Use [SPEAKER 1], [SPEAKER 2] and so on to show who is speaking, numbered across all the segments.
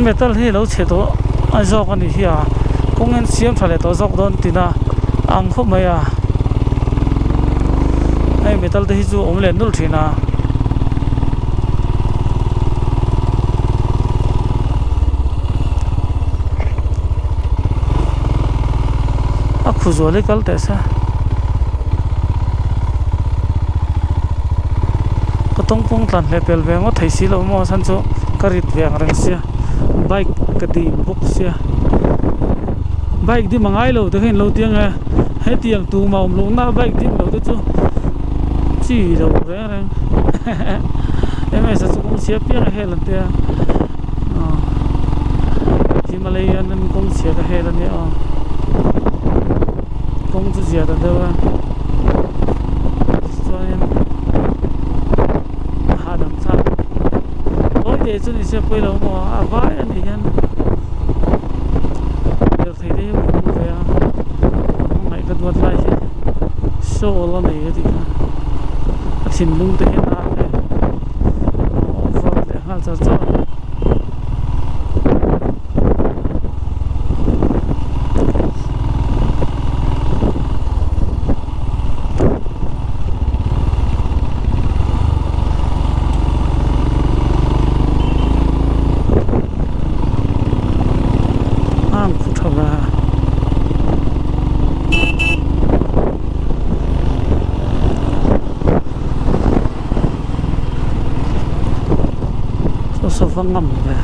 [SPEAKER 1] Metal hi lo chhe tawh a zawk a nih hi a kawng hian siam tha leh tawh zawk dawn tina a ang khawp mai a hei metal te hi chu a awm leh nulh thin a. A khu zual hi kal teh se ka tawngpawng tlan hleh pel ve ngawt thei si lo maw a chhan chu ka rit ve ang reng sia bike ka dim bawk sia bike dim a ngai lo te kha in lo ti ang e hetiang tumah awm lohna bike dim lo te chu chi lo reng reng ms a chu kawng chhia piang a hel an tia aw Himalayan an kawng chhia ka hel ania aw kawng chu zia ta deuh a tichuanin a hahdam thlak tawi te chu ni se pawi lo maw a vai a nih hian lirthei te hi a awm ve a hmangaih ka duat lai hi shawl a nei a tih kha a thinlung te hian a over leh nghal char char a. Ang khu tha va. Saw saw va ngam ve.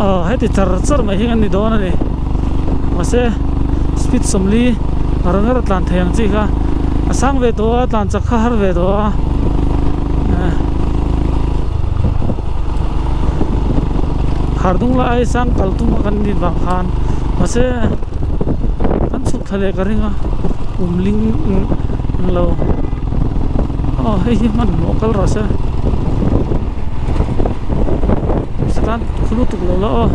[SPEAKER 1] Aw heti char char mai hi kan ni dawn a ni mahse speed sawmli ngar ngar a tlan thei ang chi kha a sang ve tawh a tlan chak kha har ve tawh a khar dung lai sang kal tum a kan nih vang khan mahse kan chhuk thla leh ka ring a kum ling englo aw hei hi hmanhmawh kal rawh se satan khu lutuk lo la aw.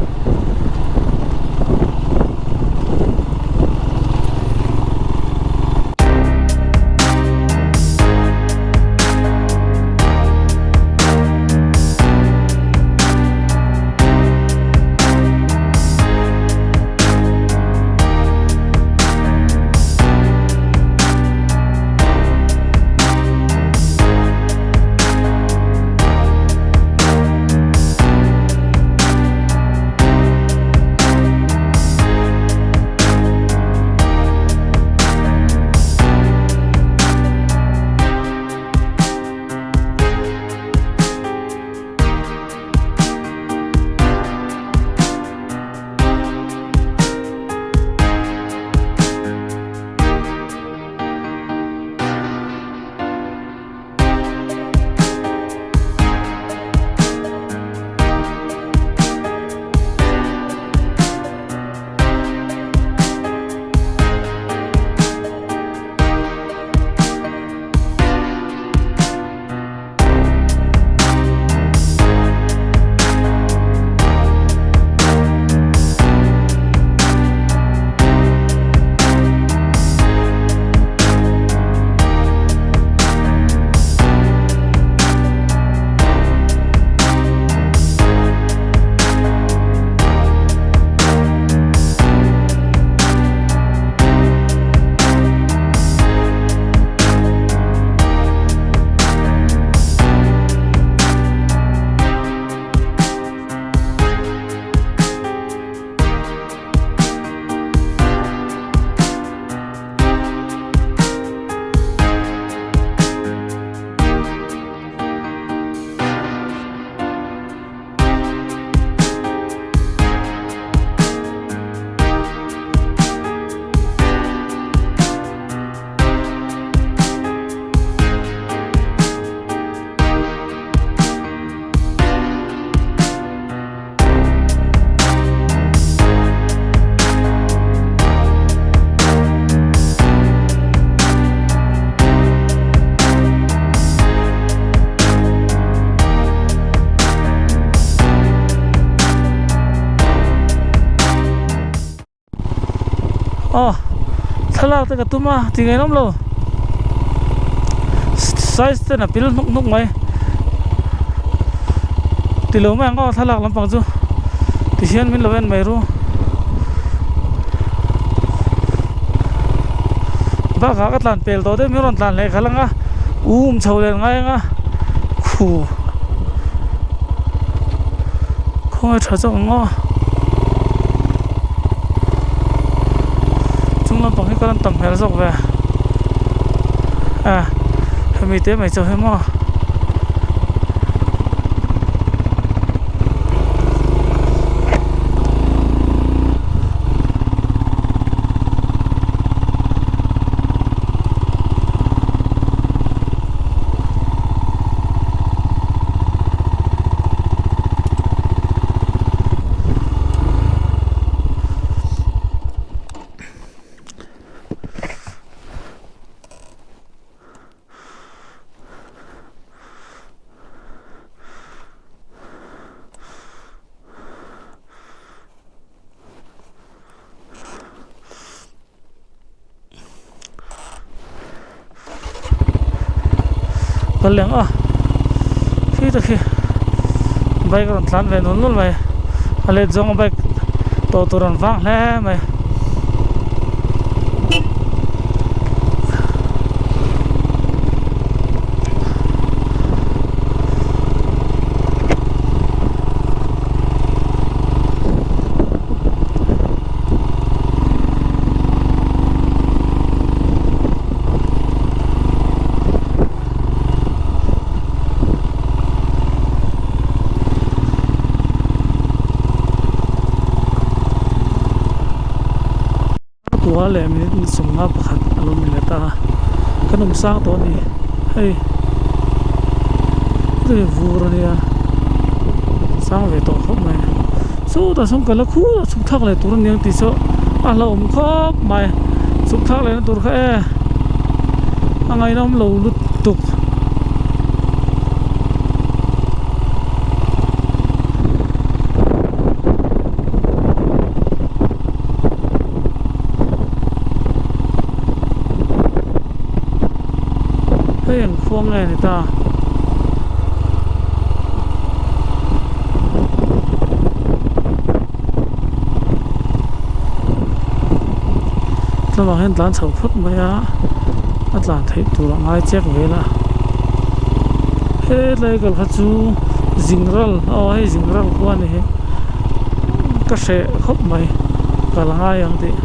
[SPEAKER 1] Aw thlalak te ka tum a ti ngainawm lo size ten a pil hnuk hnuk mai ti lo mai ang aw thlalak lampang chu ti hian min lo en mai ru bakah ka tlan pel tawh deuh min rawn tlan leh khalh ang a um chho leh ngai ang a khu khawnge tha zawk ang aw chung lampang hi ka rawn tam hmel zawk ve a hemi te mai chu hei maw. Kal leh ang a khi te khi bike a rawn tlan ve nul nul mai a let zawng a bike tawh tur an vang hle mai. Kua leh minute sawmnga pakhat a lo ni leh ta a kan awm sang tawh a ni hei hei vur a nia sang ve tawh khawp mai sawtah sawn ka la khur a chhuk thlak leh tur a ni ang tih chu a hlauhawm khawp mai chhuk thlak leh na tur kha e a ngaihnawm lo lutuk. Hei eng khua nge ni ta? Tlangah hian tlan chho phawt mai a, a tlan theih tur a ngai chek vel a. Hetlai kal kha chu Zingral aw hei Zingral khua a ni hi ka hreh khawp mai kal a ngai ang tih.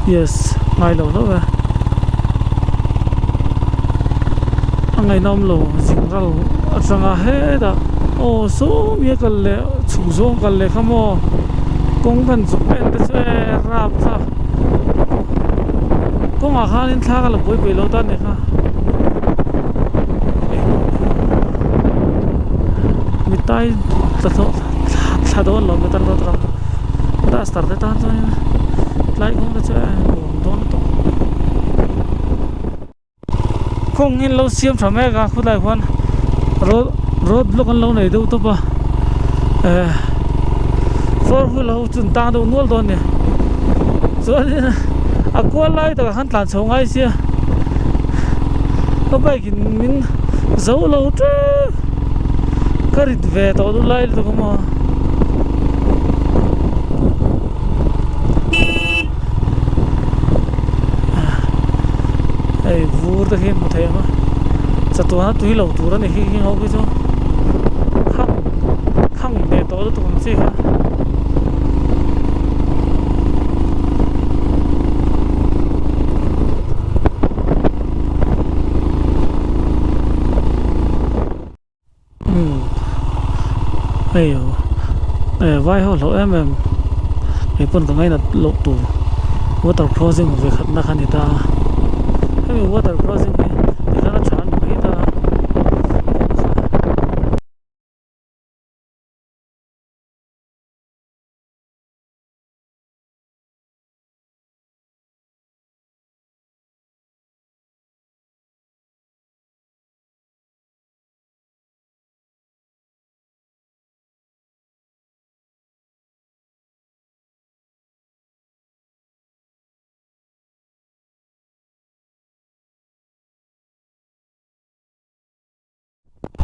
[SPEAKER 1] Yes ngai lo hlauh e a ngaihnawm lo Zingral atanga hetah aw sawmi a kal leh chhuk zawng kal leh kha maw kawng kan chuk en te chu e rap thlak kawngah khanin thla ka la buai peih lo ta a ni kha mitai tla thla dawn lo metal rod ram duster te tan chuan tlai kawng te chu a nuam dawn tawp kawng hi an lo siam tha mek a khawtlai khuan road road block an lo nei deuh tawp a eh four wheel ho chu an tang deuh nual dawn a ni chuanin a kual lai takah khan tlan chho ngai sia ka bike in min zo lo tep ka rit ve tawh duh lai lutuk a maw. Hei vur te khi hmu thei ang a chatuan a tui lo tur a ni khi khi ho khi chu khang khang ve tawh lutuk ang chi kha. Umm hei eh vai ho hlauh em em kei pawn ka ngainat loh tur water crossing ve khat na kha a ni ta a hemi water crossing hi tikhian a tha a ni mai ta a.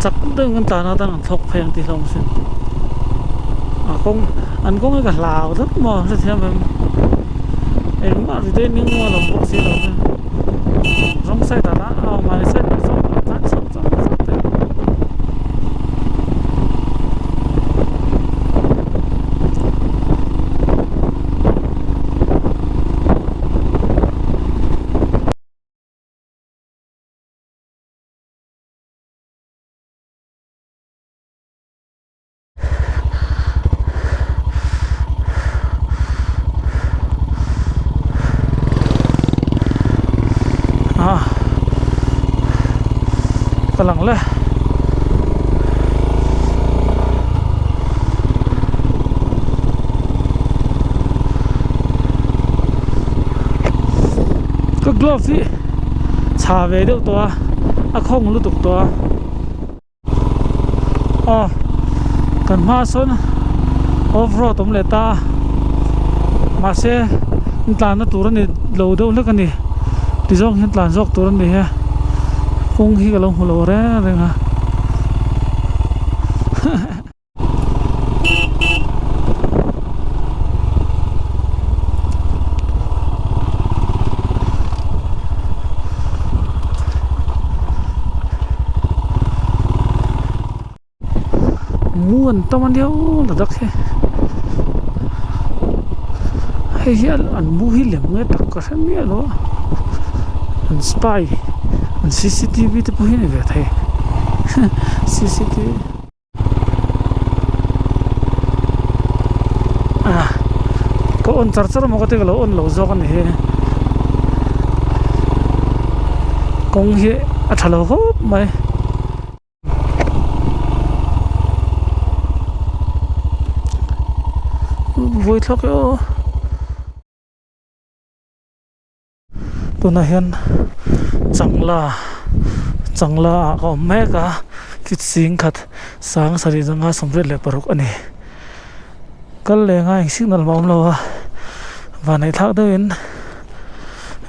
[SPEAKER 1] Chak deuhin kan tlan a tan an thlawk phei ang tih hlauhawm sin. A kawng an kawng hi ka hlau tlat maw hrethiam em. Engmah ri te ning maw lo bawk si lo nia. Wrong side ah tlan a mahni side ah zawk a tlan chho chang chang te. Ah ka lang le ka glove hi chha ve deuh tawh a a khawng lutuk tawh a. Aw kan hmaah sawn off road awm leh ta a mahse an tlanna tur a ni lo deuh hlek a ni ti zawng hian tlan zawk tur a ni a kawng hi ka lo hmu lo reng reng a. Mu an tam a nia aw la dak hi hei hi an mu hi lem nge tak ka hre miah lo a an spy an cctv te pawh hi a ni ve thei cctv. Ah ka on char char maw ka ti ka lo on lo zawk a ni hi kawng hi a tha lo khawp mai. Vawi thlawk e aw. Tunah hian changla changla ah ka awm mek a fit sing khat sang sarih zanga 86 a ni kal leh anga eng signal mah a awm lo a vanneih thlak deuhin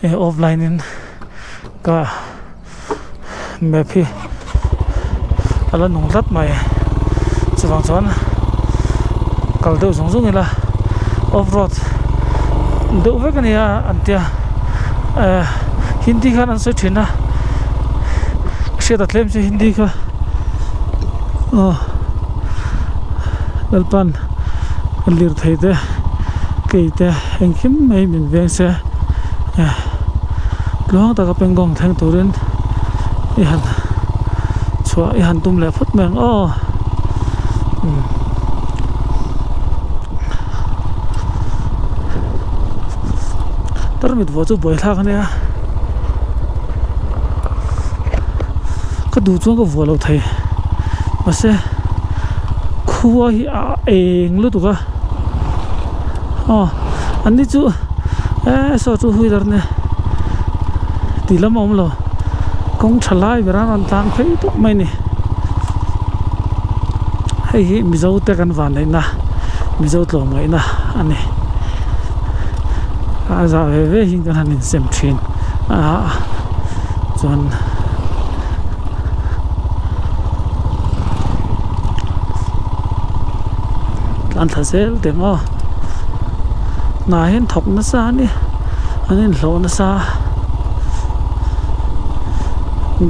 [SPEAKER 1] eh offline in ka map hi a la nung tlat mai chuvang chuan kal deuh zung zung ila off road deuh vek a nia an tia eh hindi khan an sawi thin a hriat a tlem chu hindi kha aw lalpan lirthei te kei te engkim mai min veng se eh. Tluang taka pengkawng thleng turin i han chhuah i han tum leh phawt mai ang aw umm tarmit vuah chu buaithlak a nia ka duh chuan ka vuah lo thei mahse khua hi a eng lutuk a aw an ni chu eee saw chu wheeler nia tih lam a awm lo kawng tha lai ber a rawn tlang phei tawp mai a ni hei hi mizo te kan vanneihna mizo tlawmngaihna a ni a zah ve ve hi kan han insem thin a chuan. Tlan thla zel teh maw hna hian thawk nasa a ni an inhlawh nasa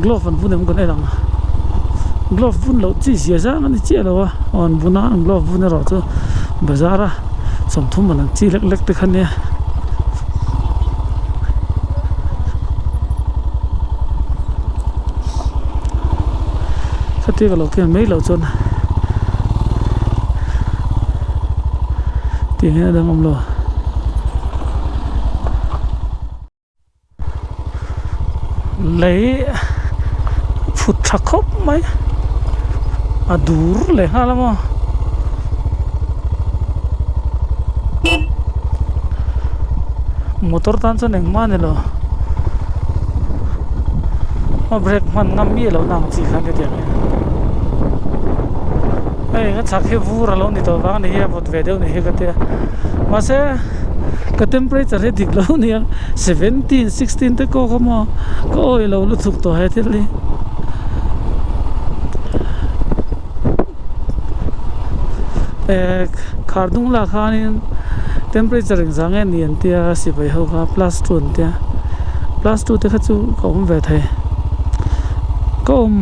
[SPEAKER 1] glove an bun em kan en ang glove bun loh chi zia zang a ni chiah lo a aw an bun a an glove bun erawh chu bazar a 30 man ang chi lek lek te kha nia. Khatia ka lo ken mai loh chuan tih hian a dang awm lo. Lei phut tha khawp mai a dur leh nghal a maw. Motor tan chuan engmah a ni lo a brake hman ngam miah loh na ang chi kha nia tiang hian hei ka chhak hi vur a lo ni tawh vang a ni hi a vawt ve deuh ni hi ka tia mahse ka temperature hi dik lo nia 17 16 te kawk a maw ka awih lo lutuk tawh he thil hi. Eh khar dung lah khanin temperature engzah nge ni an tia sipai ho kha plus two an tia plus two te kha chu ka awm ve thei ka awm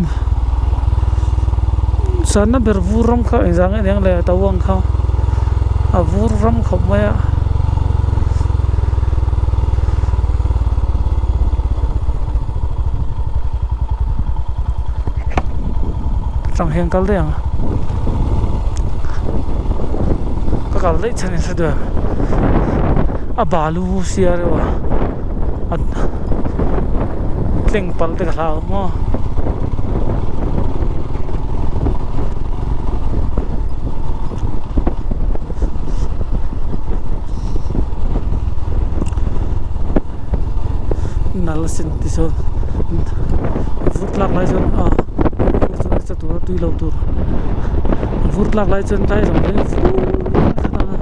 [SPEAKER 1] sanna ber vur ram kha engzah nge ni ang le to ang kha a vur ram khawp mai a. Tang hian kal daih ang ka kal daih chhan in hre duh em a balu sia reuh a a tleng palh te ka hlau maw. Nal sin ti chuan vur tlak lai chuan ah vur chu nasa tura tui lo tur vur tlak lai chuan tlai zawng hian fur khat ang a.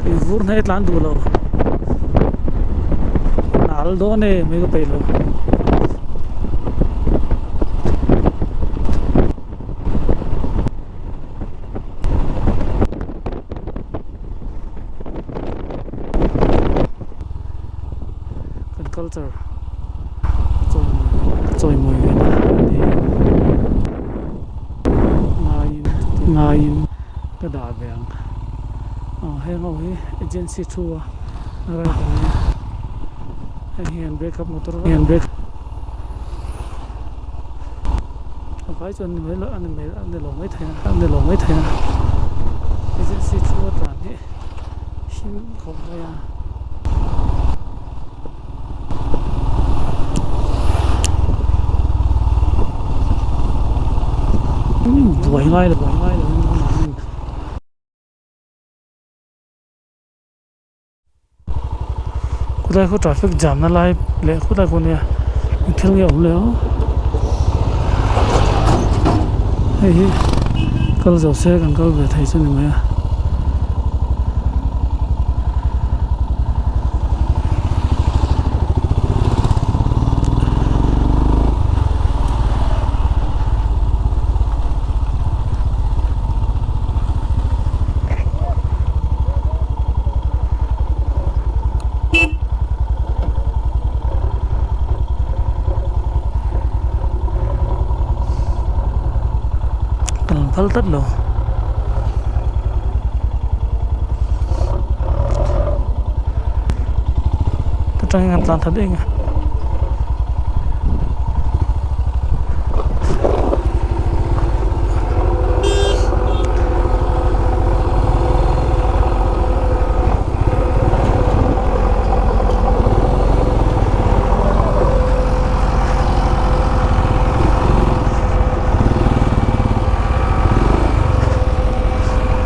[SPEAKER 1] Kei vur hnai tlan duh lo nal dawn e mai ka peih lo. Kan culture chawimawi ve na a ni ngaiin ngaiin ka dah ve ang aw heng ho hi agency thu a rider nia heng hi an break up motor an break. A vai chuan ni mai lo a ni mai a ni lo mai thei a a ni lo mai thei a agency thu a tlan hi him khawp mai a. Buai ngai lo buai ngai lo in amah in. Khulai khu traffic jam na lai leh khulai khu nia eng thil nge awm leh aw hei hi kal zo se kan kal ve thei chu ni mai a. Kan phal tlat lo atangin kan tlan that eng a.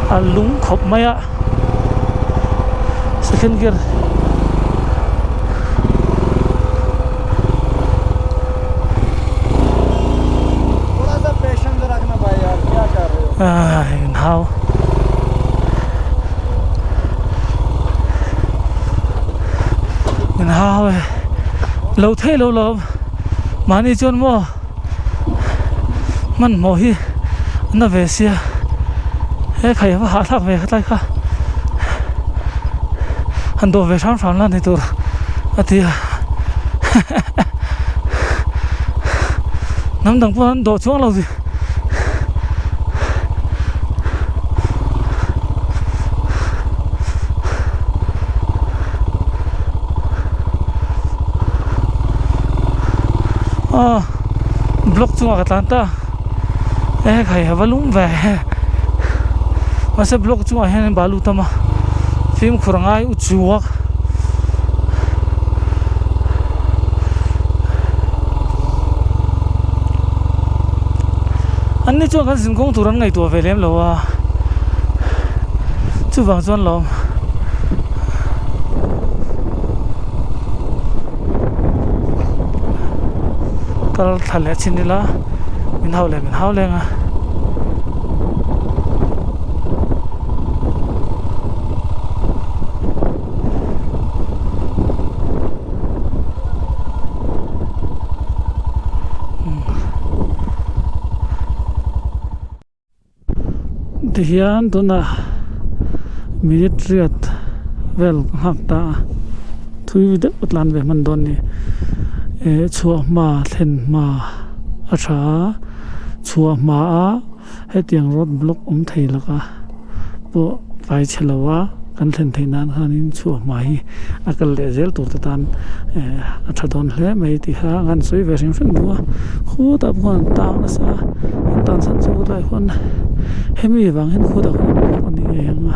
[SPEAKER 1] A lung khawp mai a second gear Hau min hau e lo thei lo lo mahni chuan maw hmanhmawh hi na ve sia he khai va hahthlak ve kha tlai kha han dawh ve hram hram la ni tur a ti a hnam dang pawh an dawh chuang lo. Aw block chungah ka tlan ta e khai a va lum ve mahse block chungah hian balu tam a fimkhur a ngai u chuak. An ni chuan kan zin kawng tur an ngaihtuah ve lem lo a, chuvang chuan lawm. Kal thla leh chin ila min hau leh min hau leng a. Tihian tunah minute riat vel ka nghak ta a thui deuh ka tlan ve hman dawn a ni eh chhuah hma thlen hma a tha a chhuah hma a hetiang road block awm thei laka pawh tlai chhe lo a kan thlen theih nan khanin chhuah hma hi a kal leh zel tur te tan eh a tha dawn hle mai tih kha an han sawi ve hrim hrim duh a khutah pawh khan an tang nasa a an tan chhan chu khutah khuan hemi vang hian khutah khuan an block a ni ngei ang a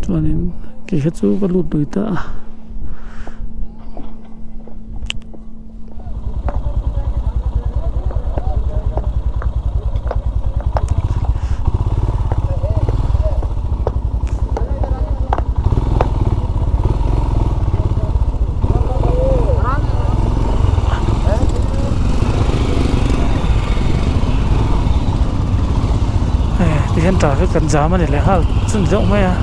[SPEAKER 1] chuanin kei kha chu ka lut lui ta a. Tihian traffic kan jam a ni leh nghal chun deuh mai a.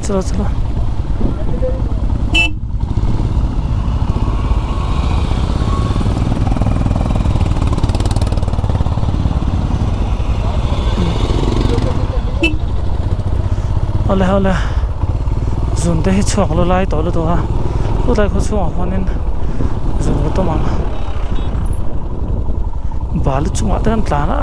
[SPEAKER 1] Chalo chalo. Awle awle zun te hi chhuak lo lai tawh lutuk a chutlai khaw chhungah khuanin zun ka tum ang balu chungah te kan tlan a.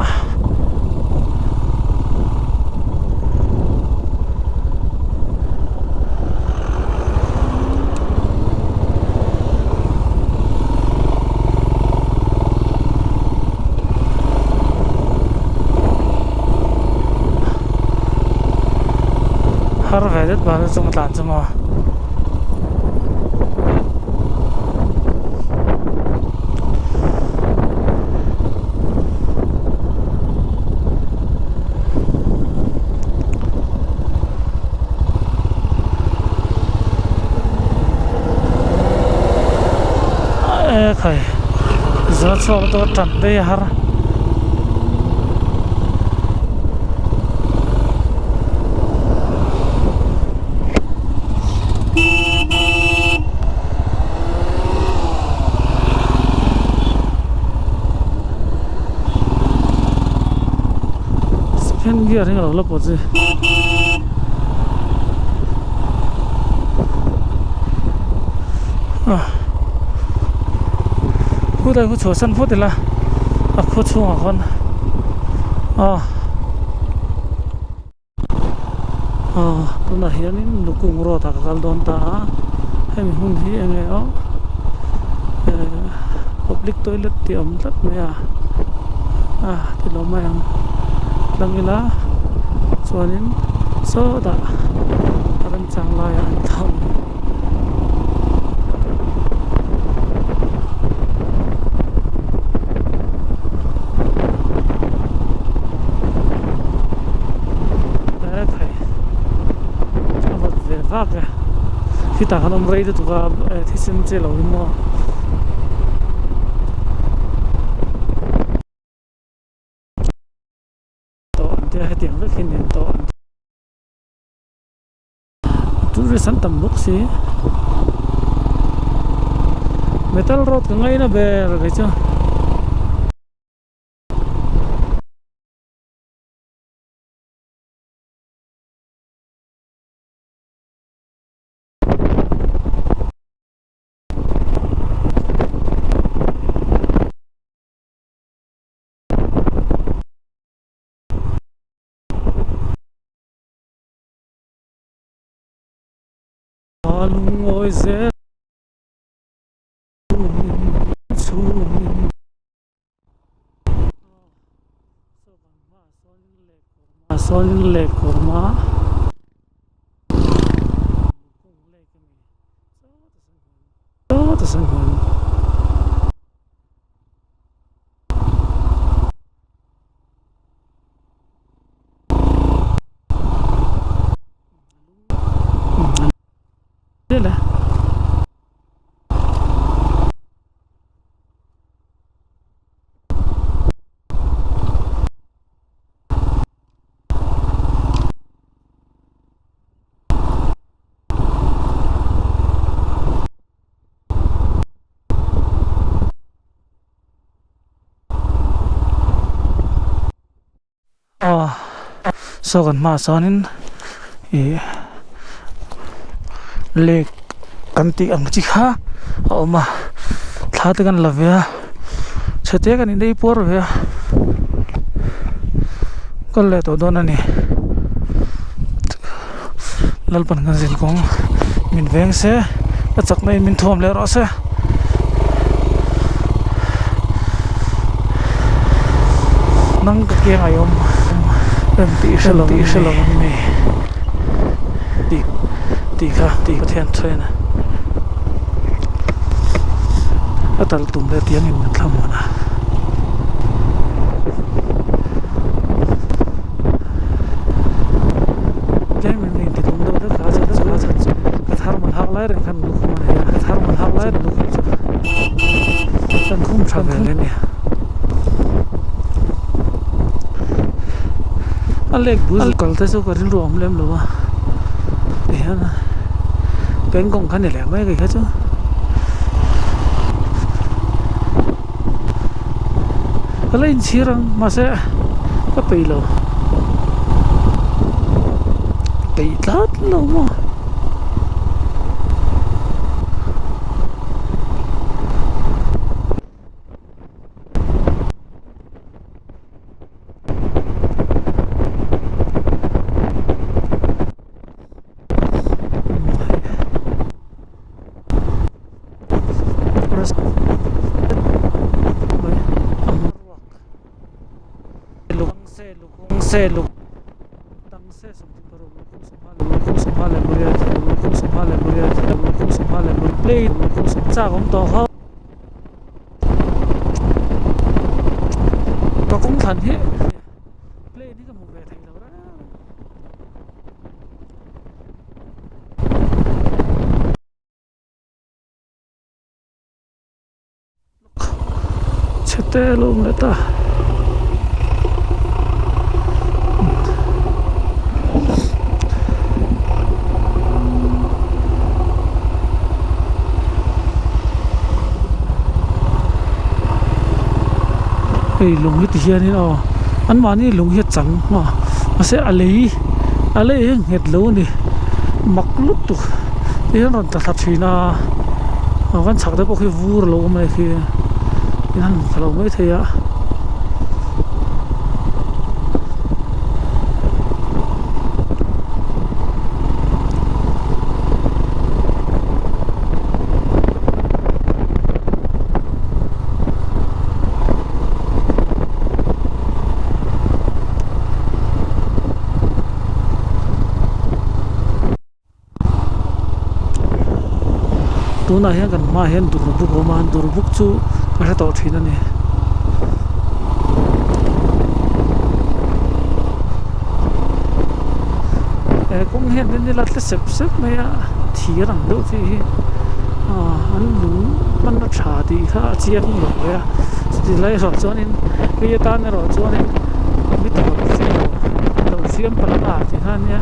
[SPEAKER 1] Har ve det bal chung a tlan chu maw. E khai zan chhuak lutuk a tan daih a har. Second gear hi ka lo la pawt zui. Khulai khu chhuahsan phawt ila a khaw chhungah khawn ah ah tunah hianin lukung road ah ka kal dawn ta a hemi hun hi eng nge aw eh public toilet tih a awm tlat mai a ah ti lo mai ang tlang ila chuanin sawtah a remchang laiah an thang. A vawt ve vak e khitah khan awm rei lutuk a thisen che lo in maw. Tawh an tia hetiang vek hi nen tawh an tourist an tam bawk si metal road ka ngaina ber kei chu. A lungawi zel chhungin sawn leh kurma Saw kan hmaah sawnin ih lake kan tih ang chi kha a awm a thla te kan la ve a chhete kan inei puar ve a kal leh tawh dawn a ni Lalpan kan zin kawng min veng se a chakna in min thuam leh rawh se. Nang ka kiang a i awm em tih hre lo tih hre lo ang mi tih tih kha tih Pathian thuaina a tal tum leh tiangin min thlamuan a. Tlem in inti tum deuh hlek a chhan chu a chhan chu ka thar man hak lai reng khan lukhum a nei a ka thar man hak lai reng lukhum chu kan khum tha ve hle a ni a lek bul kal te chu ka rilru a awm lem lo a tihian pengkawng kha ni leh mai kei kha chu. Ka la inchhir ang mahse ka peih lo peih tlat lo maw. Ka kawng thlan hi plane hi ka hmu ve thei lo reng. Chhe te a lo awm leh ta. Hei lung hi ti hianin aw anmahni lung hi a chang a mahse a lei a lei hi a nghet lo a ni mak lutuk tihian rawn tla thla thin a aw kan chhak te pawh khi vur a lo awm a ni khi in han hmu thla lo maithei a. Tunah hian kan hmaah hian durbuk a awm a durbuk chu ka hre tawh thin a ni. He kawng hian en ila tle sep sep mai a thir ang deuh chi hi aw an lung hman a tha tih kha a chiang lo mai a chuti lai erawh chuanin hei atan erawh chuanin mi ta lo hriat lo lo hriam palh ang a tih kha ania.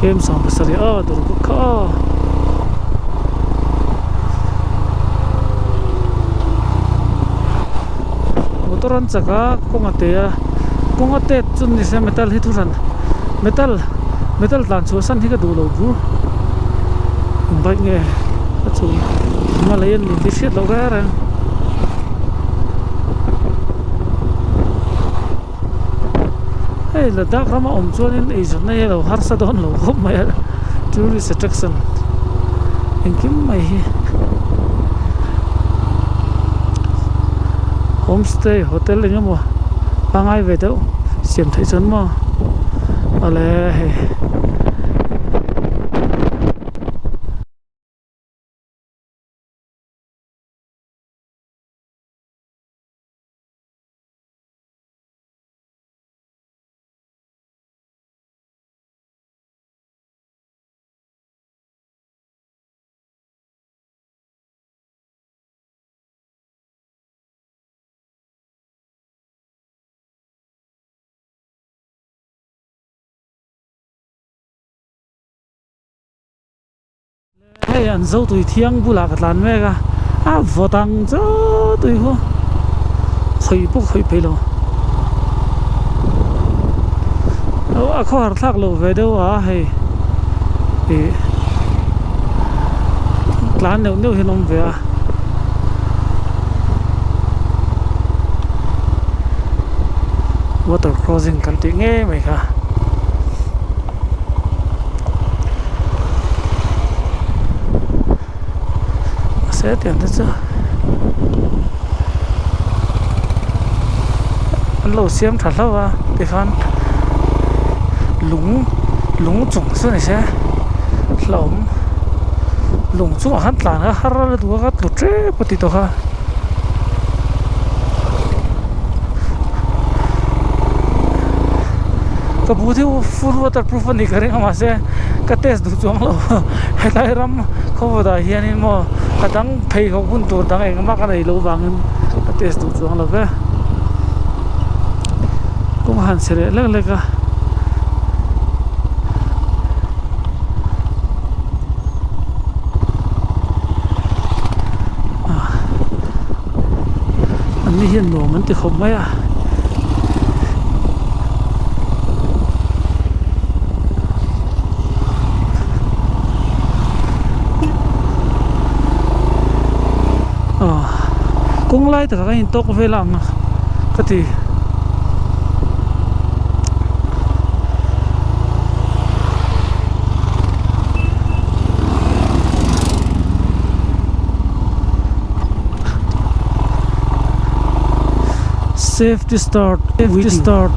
[SPEAKER 1] Tlem sang pasarih a dur bawk kha a. Motor an chak a kawng a te a kawng a tet chu ni se metal hi thu hran metal metal tlan chhuah san hi ka duh lo bur bike nge a chung hma lei an ni tih hriat loh reng reng. Hei Ladakh rama awm chuanin eizawnna hi a lo harsa dawn lo khawp mai a tourist attraction engkim mai hi homestay hotel eng emaw pangai ve deuh siam theih chuan maw awle hei. Hei an zo tui thiang bulah ka tlan mek a, a vawt ang chu tui khu khawih pawh khawih peih lo. A khawhar thlak loh ve deuh a hei ih tlan neuh neuh hian a awm ve a. Water crossing kan tih ngei mai kha. Mahse tiang te chu an lo siam tha hlauh a tikhan lung lung chung chu ni se hlauhawm lung chungah khan tlan kha har a duh a ka tlu tep a ti tawh kha. Ka bu chu full waterproof a nih ka ring a mahse ka test duh chuang lo helai ram khawvawtah hianin maw ka dang pheikhawk hun tur dang engmah ka nei loh vangin ka test duh chuang lo ve kawng a han chhe leh lek lek a. An ni hian nuam an ti khawp mai a. Aw kawng lai takah ka intawk vel ang ka ti. Safety start safety start.